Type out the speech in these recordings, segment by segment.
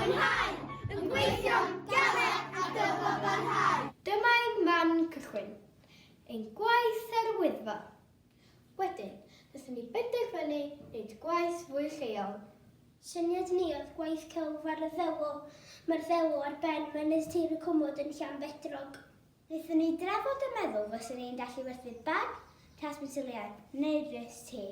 mwynhau, yn gweithio'n galed a dyfalbarhau. Dyma ein man cychwyn, ein gwaith ar y Wyddfa. Wedyn, wnaethon ni benderfynu wneud gwaith fwy lleol. Syniad ni oedd gwaith celf ar y ddelw. Mae'r ddelw ar ben Mynydd Tir y Cwmwd yn Llanbedrog. Wnaethon ni drafod a meddwl fysen ni'n gallu werthu bag, tas pensiliau neu wrist ti.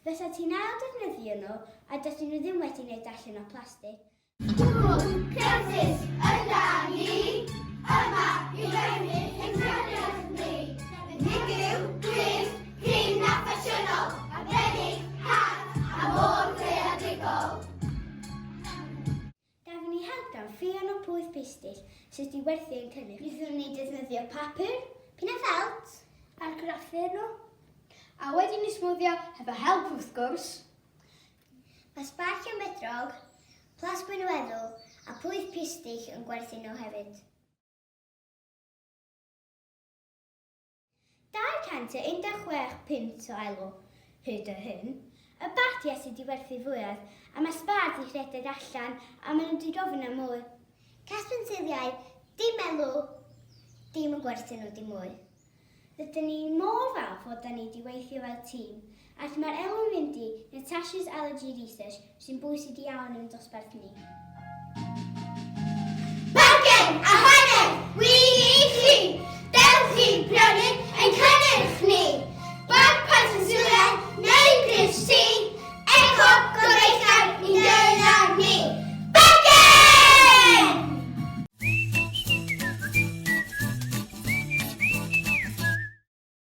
Fysa ti'n ail defnyddio nhw a dydyn nhw ddim wedi wneud allan o plastig. Cwmwd Cransus ydan ni, yma i lenwi ein cariad ni. Unigryw, gwyllt, prin a ffasiynol, arbennig, hardd a mor greadigol. Gafon ni help gan Ffion o Pwyth Pistyll sut i werthu ein cynnyrch. Wnaethon ni defnyddio papur, pin a ffelt, argraffu nhw. A wedyn i smwddio hefo help wrth gwrs. Mae Sba Llanbedrog, Plas Gwynweddw a Plwyf Pistyll yn gwerthu nhw hefyd. 216 punt o elw, hyd y hyn. Y bagiau sydd wedi werthu fwyaf, a mae Sba 'di rhedeg allan a maen nhw 'di gofyn am mwy. Caspenseiliau, dim elw, dim yn gwerthu nhw dim mwy. Rydyn ni mor falch fod 'da ni 'di weithio fel tîm, ac mae'r elw'n mynd i Natasha's Allergy Research sy'n bwysig iawn yn dosbarth ni.